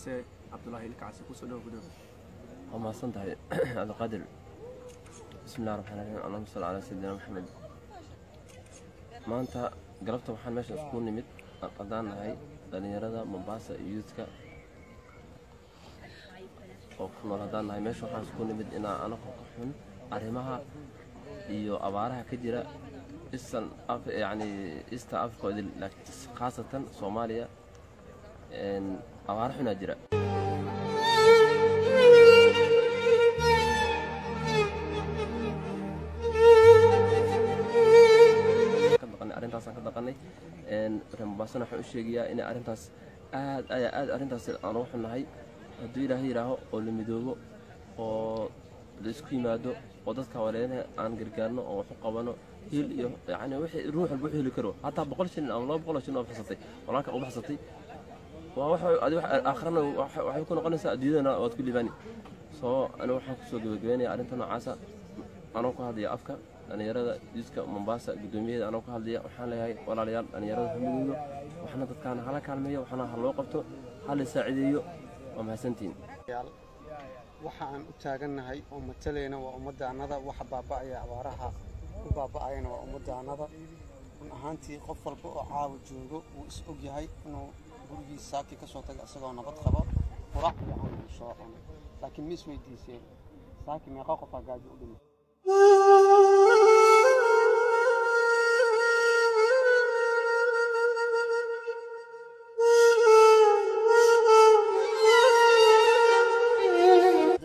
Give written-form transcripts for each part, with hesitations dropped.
Ilkacase. Cabdulaahi Ilkacase, kusoo dhawo gudoomiye. Waa mahadsan tahay, Cabdiqaadir. Bismi illahi raxmaan raxiim, allahuma salli calaa sayidina Maxamed. Maanta galabta waxaan meesha isku nimid haddaan nahay dhalinyarada Mombasa iyo youthka oo ku nool haddaan nahay meesha, waxaan isku nimid inaa anagoo ka xun arrimaha iyo abaaraha ka jira Eastern, yacni Eastern Africa, khaasatan Soomaaliya. Abaaro xunaa jira. Arrintaasaan ka dhaqanay. Reer Mombasana waxaan u sheegayaa inay arrintaas aad ayaa aad arrintaas aan uga xunnahay. Hadduu Ilaahay yidhaaho oo la midoobo oo la isku yimaado oo dadka waleelaha aan gargaarno oo wax u qabano, hiil iyo yacni wixii ruux walba wuxuu heli karo, hataa 100 shilin ama 200 shilin oo baxsatay walaalka u baxsatay, waa wax adi wax aakhirana waxay ku noqonaysaa, adduunyadana waad ku liibaani. Soo anigu waxaan kusoo gabagabeynaya arrinta noocaasa, anoo ku hadlaya afka dhalinyarada youthka Mombasa, guddoomiyaheeda anoo ku hadlaya, waxaan leeyahay: walaalayaal, dhalinyarada ha midowdo, waxna dadkaana hala kaalmeeyo, waxna ha loo qabto, hala saacideeyo. Waa mahadsantihiin. Waxa aan u taagannahay oo matalayna waa ummaddaanada. Waxa baaba'aya, abaaraha u baaba'ayana waa ummaddaanada. Run ahaantii, qof walba oo caawa joogo wuu is og yahay inuu gurigiisa saaki ka soo tagay isagoo nabad qabo, qurac iyo aan soo cunay, laakiin ma isweydiiseen saaki meeqa qofaa gaajo u dhimay?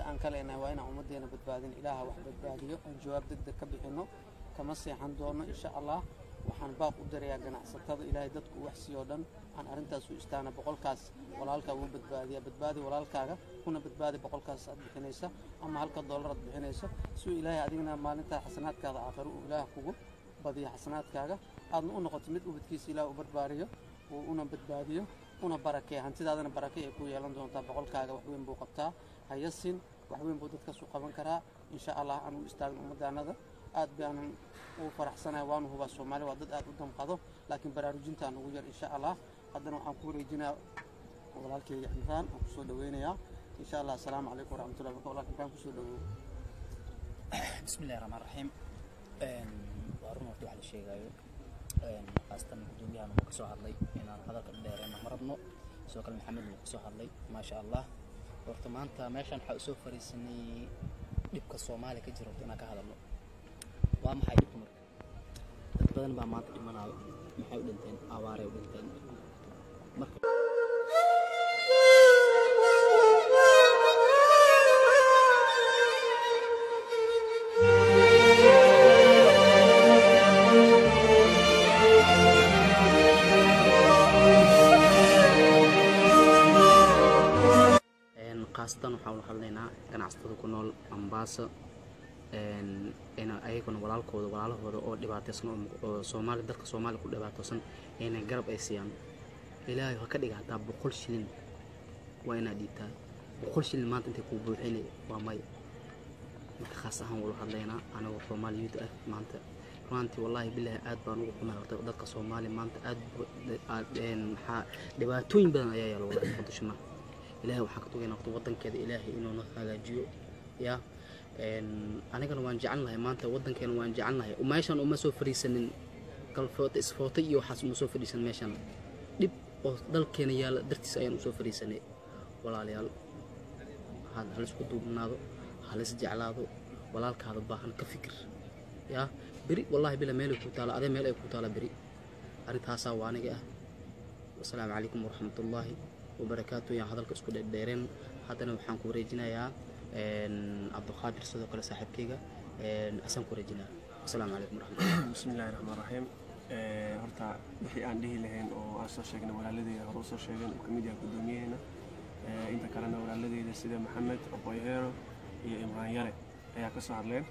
Aan ka leenahay waa inaan ummaddeena badbaadin. Ilaaha wax badbaadiyo, aan jawaab deg deg ka bixinno, kama seexan doono insha Allah. Waxaan baaq u dirayaa ganacsatada Ilaahay dadku wax siiyoo dhan, aan arrintaas u istaana. 100kaas walaalkaa wuu badbaadiyaa. Badbaadi walaalkaaga, kuna badbaadi 100kaas aad bixinaysa ama halka dollar aad bixinayso, si uu Ilaahay adigna maalintaa xasanaadkaada aakhiro uu Ilaah kugu badiyo xasanaadkaaga, aadna u noqoto mid ubadkiisa Ilaah u barbaariyo, uu una badbaadiyo una barakeeya. Hantidaadana barake ay ku yeelan doontaa. 100kaaga wax weyn buu qabtaa, hayasin wax weyn buu dadkaas u qaban karaa insha Allah. Aan u istaagno ummadaanada. Aad baanan u faraxsanahay, waanu hubaa Soomaali waa dad aad u damqado, laakiin baraarujintaan ugu yar insha Allah. Haddana waxaan ku wareejinayaa walaalkeyga Cimraan, aan kusoo dhaweynayaa insha Allah. Asalaamu calaykum waraxmatullahi wabarakatu. Walaalka Cimraan, kusoo dhawow. Bismi illahi raxmaan raxiim. Waa run horta wax la sheegayo, khaasatan guddoomiyahan wuu kasoo hadlay. Inaan hadalka dheereena ma rabno. Sidoo kale Maxamed wuu kasoo hadlay, maasha Allah. Horta maanta meeshan waxaa usoo fariisanay dhibka Soomaaliya ka jira horta inaan ka hadalno. Waa maxay dhibka? Marka dad badan baa maanta dhimanayo. Maxay u dhinteen? Abaaray u dhinteen. Marka khaasatan waxaan ula hadlaynaa ganacsatada ku nool Mombasa in ayaguna walaalkooda, walaalahooda oo dhibaataysan oo Soomaali, dalka Soomaaliya ku dhibaataysan, inay garab ay siiyaan. Ilaahay ha ka dhiga hataa 100 shilin, waa inaad dhiibtaa 100 shilin. Maanta intay kuu buuxinay waa maya. Marka khaas ahaan wula hadlaynaa anagoo Soomaali youth ah. Maanta runtii, wallaahi bilaahi, aad baan ugu xumahay horta dadka Soomaaliya maanta aad maxaa dhibaatooyin badan ayaa yaala. Wallahi Muqdisho ma Ilaahay waxaan ka tugaynaa horta wadankeeda Ilaahay inuu noo hagaajiyo. Ya anigana waan jecelnahay maanta wadankeena, waan jecelnahay. Meeshan uma soo fadhiisanin kalfoota isfoota iyo waxaas, uma soo fadhiisan meeshan. Dhib oo dalkeena yaala dartiis ayaan usoo fadhiisanay. Walaalayaal, halisku duubnaado, halis jeclaado. Walaalkaada baahan ka fikir. Yaa beri, wallaahi bila meel ay ku taala adee, meel ay ku taala beri. Arrintaasaa waa aniga ah. Wasalaamu calaykum waraxmatullaahi wabarakaatu. Yaan hadalka isku dheerdheereen. Haddana waxaan ku wareejinayaa Cabdiqaadir, sidoo kale saaxiibkayga asaan ku wareejinaya. Asalaamu calaykum waraxmatullah. Bismi illahi raxmaan raxiim. Horta wixii aan dhihi lahayn oo aan soo sheegnay walaaladeyda hore usoo sheegeen, uu kamid yahay guddoomiyaheena. Inta kalena walaaladeyda sida Maxamed Oboyheero iyo Imraan Yare ayaa ka soo hadleen.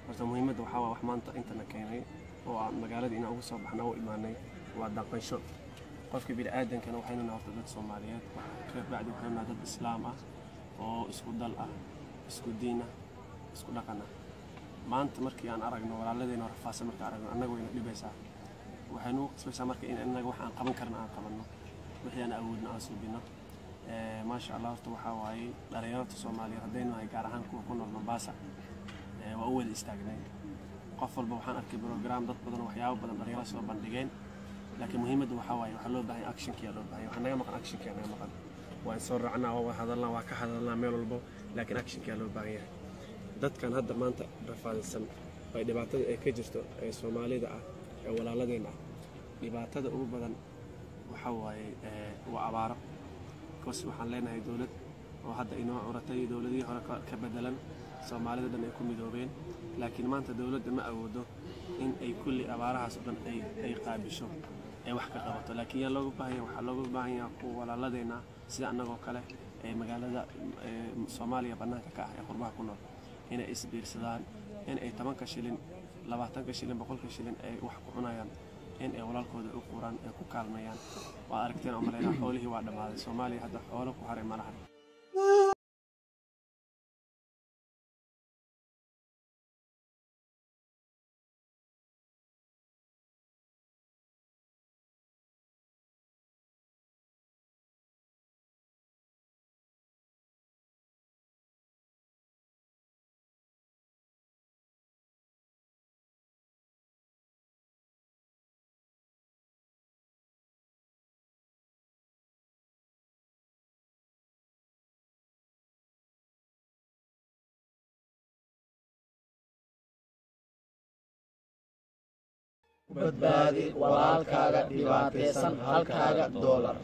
Horta muhiimadda waxaa waa wax maanta intana keenay oo aan magaalada inaan uga soo baxna u imaanay waa dhaqansho qofka bini'aadankana. Waxaynu nahay horta dad Soomaaliyeed, ka bacdi waxaynu nahay dad Islaam ah oo isku dal ah, isku diin ah, isku dhaqan ah. Maanta markii aan aragno walaaladeyna rafaasa, marka aragno annaga wayna dhibaysaa. Waxaynu u qasbaysaa marka in annaga wax aan qaban karna aan qabanno, wixii aan awoodno aan suubino. Maasha Allah, horta waxaa waaye dhalinyarada Soomaaliyeed haddaynu nahay, gaar ahaan kuwa ku nool Mombasa, waa u wada istaagnay. Qof walba waxaan arkay program, dad badan, waxyaabo badan dhalinyaro soo bandhigeen, laakiin muhiimadda waxaa waaye waxaa loo baahan actionkiyaa loo baahan. Waxaa naga maqan actionkiyaa naga maqan. Waan soo raacnaa, waa hadalnaa, waa ka hadalnaa meel walbo, laakiin actionkiyaa loo baahan yahay. Dadkan hadda maanta rafaadsan bay dhibaatada ay ka jirto ee Soomaalida ah ee walaaladeenna ah, dhibaatada ugu badan waxaa waaye waa abaaro, because waxaan leenahay dowlad oo hadda inoo curatay, dowladihii hore ka bedelan, Soomaalida dhan ay ku midoobeen, laakiin maanta dowladda ma awoodo in ay kulli abaarahaas oo dhan ay qaabisho, ay wax ka qabato. Laakiin yaa looga baahan yahay? Waxaa looga baahan yahay kuwa walaaladeenna sida annagoo kale ee magaalada Soomaaliya bannaanka ka ah ee qurbaha ku nool inay isbiirsadaan, in ay 10-ka shilin, 20-ka shilin, 100-ka shilin ay wax ku cunayaan in ay walaalkooda u quraan, ay ku kaalmeeyaan. Waa aragteen oo malaynaa xoolihii waa dhammaaday. Soomaaliya hadda xoolo ku haray ma lahan. Badbaadi walaalkaaga dhibaataysan halkaaga doolar.